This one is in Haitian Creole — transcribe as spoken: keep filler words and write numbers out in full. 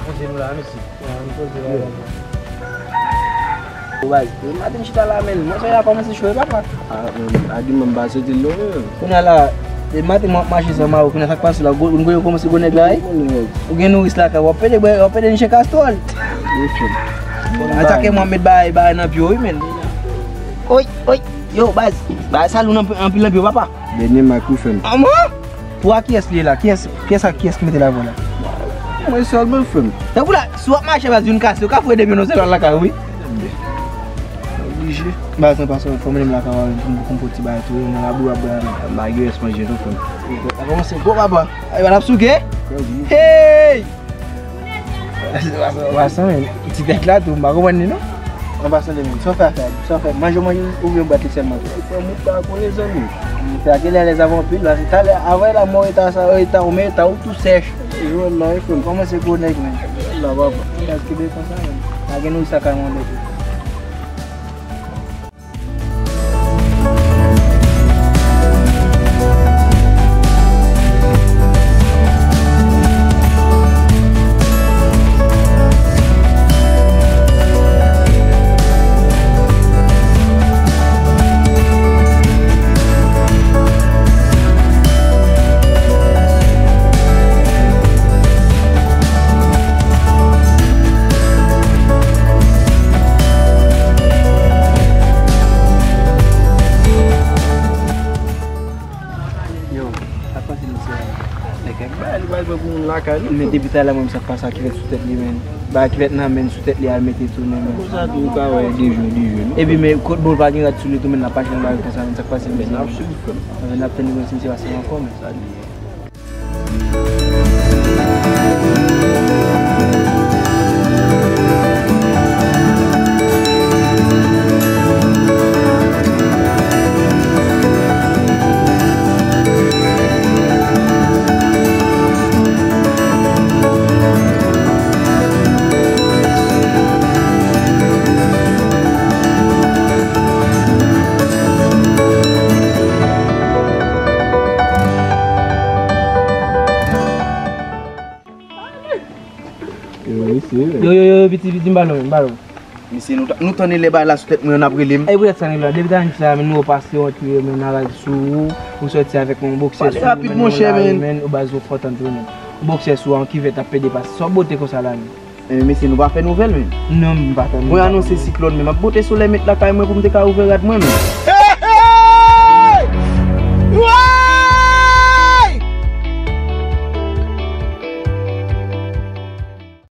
Manje nou la, mesye. Bon, baz, e maten m chita la, men mwen sè a kòmanse cho, papa. Ah, men, Adi, mwen pa santi l non, men. Kounye a la, e maten mwen ap mache san mayo, kounye a sa k pase la, gwo, gwo, kòmanse gwo nèg la, wi. Ou gen nouris lakay, w ap pede bwè, w ap pede niche kastwòl. Atake mwen met bagay, bagay nan pye w, wi, men. Oy, oy, yo, baz, bagay sa lou anpil nan pye w, papa. Dènye mak wi, frè m. Anmò? Pou a kiyès li ye la? Kiyès, kiyès a, kiyès ki mete l avè w la? Mwen sèlman, frè m. Tankou la, si w ap mache, baz, youn kase, ou ka foure de pye nan sèl lakay ou, wi. Oblije. Baz, mwen pase, fò mennen m lakay ou, pou m, pou m pot ti bagay tou, nan labou, ap bwè. Bagay yo, manje tou, frè m. Sa kòmanse gwo, papa. Ay, w ap souke? Hey! An pasan, men, ti tèt la tou, m pa konprann li non. An pasan, men, sa w fè afè a, sa w fè, manje w manje oubyen w bat li sèlman? Frè m, ou pa konnen, zanmi. M fè a genlè alèz avè w anpil, paske talè, avè la mò eta sa, eta ou, men eta ou tou sèch. Jwèl la, wi, frè m. Kòmanse gwo nèg, men. Jwèl la, papa. Gaz kenbe konsa, men. Pa gen nouris lakay mwen tou. Yo, sa k pase mesye a? Nèg kèk bagay li pral pran pou moun lakay li. Men depi talè mwen sa k pase a ki fèt sou tèt li, men. Bagay ki fèt nan men sou tèt li al mete tounen, men. Konsa tou ou ka wè de jou, de jou. Epi men kot bon pa gen rad sou li tou, men l ap mache nan lari konsa, men sa k pase mesye? Men n ap swiv, frè m. N ap tann li konn si misye pase ankò, men. Sa li ye. Yo, mesye. Yo, yo, yo, yo, piti, piti, m ba nou, m ba nou. Mesye, nou ta-, nou tann lè bagay la sou tèt mwen, n ap rele m. E poutèt sa, nèg la, depi talè sa, men nou pase yon tire, men nan rad sou ou, ou sòti avèk yon boksè sou ou, men ou baz ou fò tann tou, men. Yon boksè sou ou, yon kivèt ap pede pase. Sa w bote konsa la, men? Men mesye, nou pa fè nouvèl, men. Non, m pa fè nouvèl. Mwen anonse siklòn, men m ap bote solèy met lakay mwen pou m te ka ouvè rad mwen, men.